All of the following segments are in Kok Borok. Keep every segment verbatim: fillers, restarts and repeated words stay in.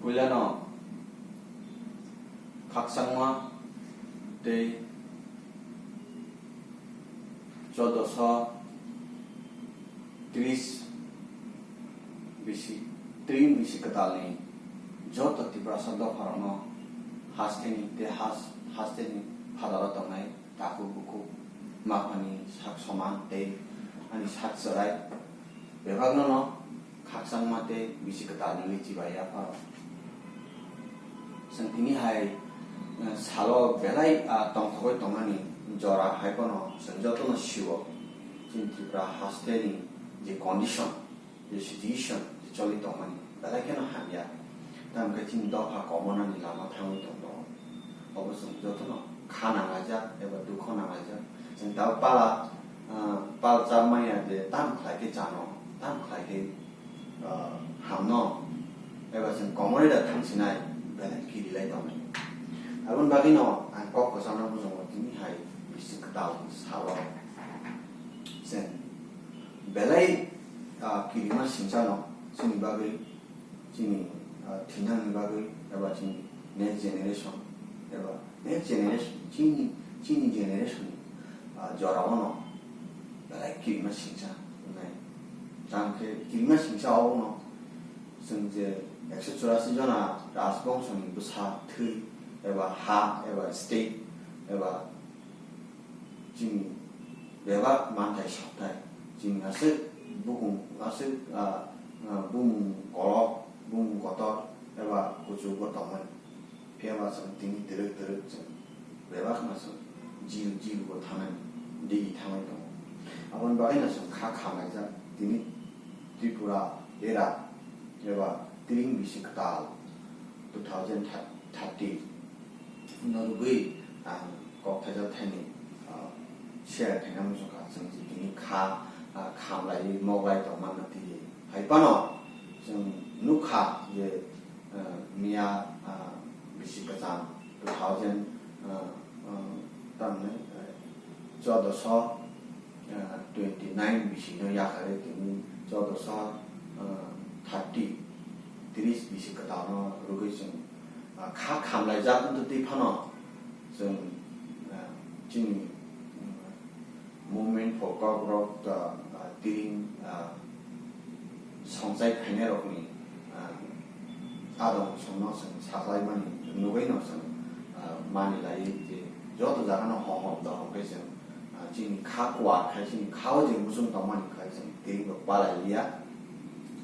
Puilano khakchangma tei chodosho tris bisi, tring bisi kwtalni joto Tiprasa dopharokno hasteni tei has-, hasteni phadaro tongnai takhuk bukhuk maphani sak soman tei ani sak chwrai bebakno no khakchangma tei bisi kwtalni lichi bai yapharo. Chwng tini hai, eh, salo belai, ah, tongthogwi tongmani jora hai phano chwng jotono sio. Chini Tripura hasteni je condition, je situation, je choli tongmani belai kheno hamya. Tamo khe chini dopha komonani lama thangwi tongbo. Obo chwng jotono kha nanglaijak eba dukho nanglaijak. Chwng tabuk pala, ah, pal cha manya je tam khlai khe chano, tam khlai khe ah, hamno eba chwng komorwi da thangsinai belai kirilai tongnai. Aboni bagwino ang kok kwchangno muchungo tini hai bisi kwtal salo chwng belai, ah, kirima singchano chini bagwi, chini, ah, thinangni bagwi eba chini next generation eba next generation, chini, chini generation ni, ah, jorao no belai kirima singcha wngnai. Tamo khe kirima singcha obo no chwng je ekso churasi jona rajbongso ni bwsa thwi eba ha eba state eba chini bebak manthai sokthai chini aswk bukung aswk, ah, ah, bumung kolok bumung kotor eba kuchugo tongmani. Phiya ba chwng tini twrwk twrwk chwng bebak ma chwng jil jil bo thangnani digi thangwi tongo. Aboni bagwi no chwng kha khamlaijak tini Tripura era eba tring bisi kwtal two thousand thirty no rwgwi ang kok thaijak thaini, ah, share khaina muchungkha chwng je tini kha, ah, khamlaiwi moklai tongmano twiwi hai phano chwng nukha je ah, miya, ah, bisi kwcham two thousand, ah, ah, tamni, ah, chodosho, ah, twenty nine bisi no yakarwi tini chodosho, ah, thirty, tris bisi kwtal no rwgwi chwng, ah, kha khamlaijak wngtwi phano chwng, ah, chini, ah, Movement for Kokrok, ah, ah, tring, ah, songchai phainairokni, ah, adong songno chwng saklaimani nugwino chwng, ah, mani laiwi je joto jagano hom hom dohom khe chwng, ah, chini kha kuar khai chini khao je muchung tongmani khai chwng tringbo palai liya.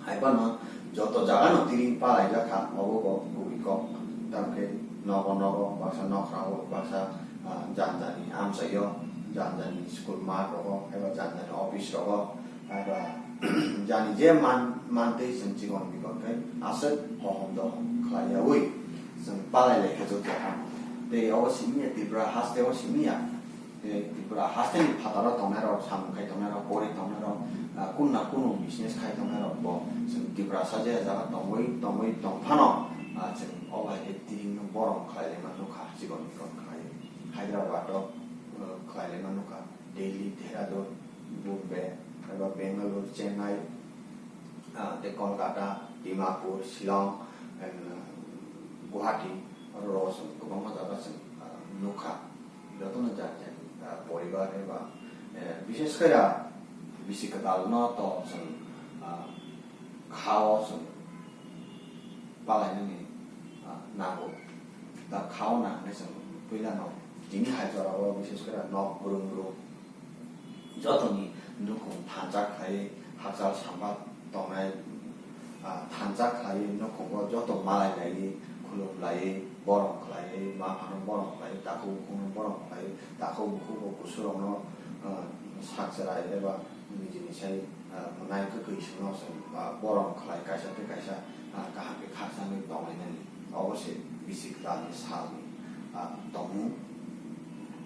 Hai phano joto jaga no tring palai jakha, obo bo kubui kok. Tamkhe nogo nogo, baksa nokhrao, baksa, ah, jani jani amchaio, jani jani school mat rogo, eba jani jani office rogo, eba jani je man, mantwi chwng chikon bikon khe aswk hohom dohom khlaiyaui chwng palai laikha joto jaga. Tei obo simi ya Tripura haste o simi ya. Tei Tripura hasteni phataro tongnairok, samung khai tongnairok, pori tongnairok, ah, kunna kunu business khai tongnairok bo chwng Tiprasa je jaga tongwi, tongwi tong phano, ah, chwng o bai khe tringno borom khlai laima nukha, chikon mikon khlai. Hyderabad o, ah, khlai laima nukha, Delhi, Dehradun, Bombay, eba Bangalore, Chennai, ah, tei Kolkata, Dimapur, Shillong, and, ah, Guwahati, oro rogo chwng kwbangma jaga chwng, ah, nukha. Jotono jat jat, ah, poribar eba, eh, bishesh kore bisi kwtalno to chwng, ah, khao chwng palainani, ah, nango. Da khao nangkhe chwng puilano tini hai jorao bishesh kore nok brum brum jotoni nukhung thansa khlai hachal samba tongnai, ah, thansa khlaiwi nukhungo joto malai laiwi, khulum laiwi, borom khlaiwi, ma phano borom khlaiwi, takhuk bukhukno borom khlaiwi, takhuk bukhukbo kusurokno, ah, sak chwrai eba nijini sai, ah, mwnai kwkhwi songno chwng, ah, borom khlai kaisa tei kaisa, ah, kaham khe khakchangwi tonglainani. Obo se bisi kwtalni salni, ah, tongmung,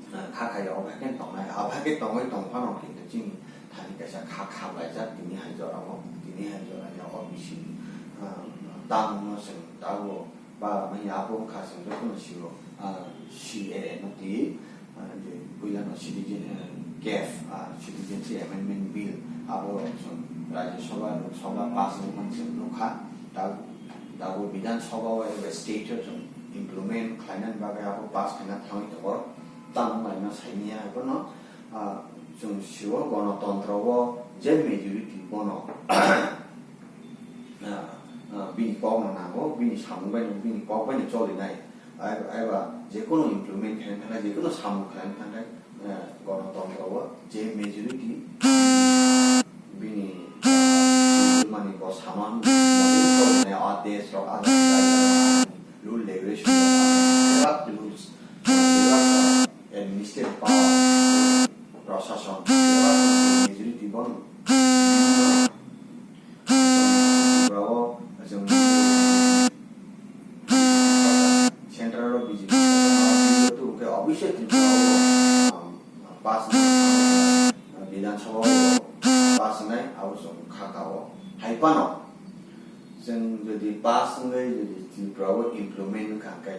ah, kha khaio, obo hai khe tongnai, abo hai khe tongwi tong phano kintu chini thani kaisa kha khamlaijak tini hai jorao, tini hai jorani o bisi, ah, tamungno chwng tabuk ba manya abo wngkha chwng jotono sio, ah, C A A no twi, ah, je puilano citizen, ah, CAF, ah, Citizenship Amendment Bill, abo chwng Rajya Sabha, Lok Sabha pass wngmani chwng nukha, tabuk Abo Bidhan Sabha o eba state o chwng implement khlainani bagwi abo pass khaina thangwi tongo. Tamo laina saimanya abono, ah, chwng sio Ganatantro o je majority bono, ah, ah, bini kokno nango, bini samung bai no, bini kok bai no cholinai. Ai-, aiba jekono implement khaina thangkha, jekono samung khaina thangkha, eh, Ganatantro o je majority bini, eh, mani bo sama hwnwi a desh rok a rule regulation rok, bebak rules, bebak administrative power, prosason, bebak majority bono Tripura o chwng central o B J P tubukhe obviously Tripura o, um, pass wngnai, Bidhan Sabha o pass wngnai, abo chwng kha ka o. Hai phano chwng jodi pass wngwi jodi Tripura o implement wngkha khe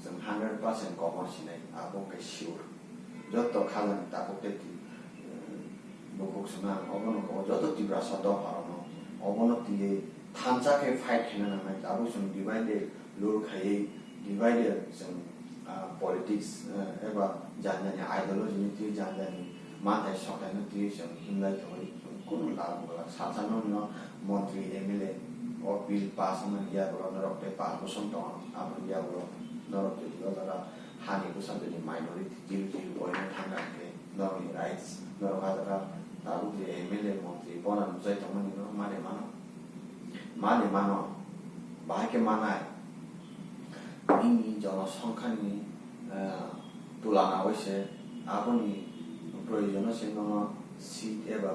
chwng hundred percent komor sinai, abo khe sure. Joto khajani tabuk tei twi, eh, bukhuk swnam, obono bo joto Tiprasa dopharokno obono twiwi thansa khe fight khaina nangnai. Tabuk chwng divided rule khaiwi divided chwng, ah, politics, eh, eba jani jani ideology ni twiwi jani jani manthai sokthai no twiwi chwng himlai thangwi chwng kunu lab wngla. Sal sal no montri M L A o bill pass wngmani yagulo norok tei pass bosong tongo, aboni yagulo norok twi o jaga hani bwsa jodi minority zero zero point o thangna hwnkhe norokni rights, norok ah jaga tabuk je M L A montri bona nukjai tongmani no mani mano, mani mano, bahai khe manai. Nini jonosongkhani, eh, tulana bai se aboni proyojono se nono seat eba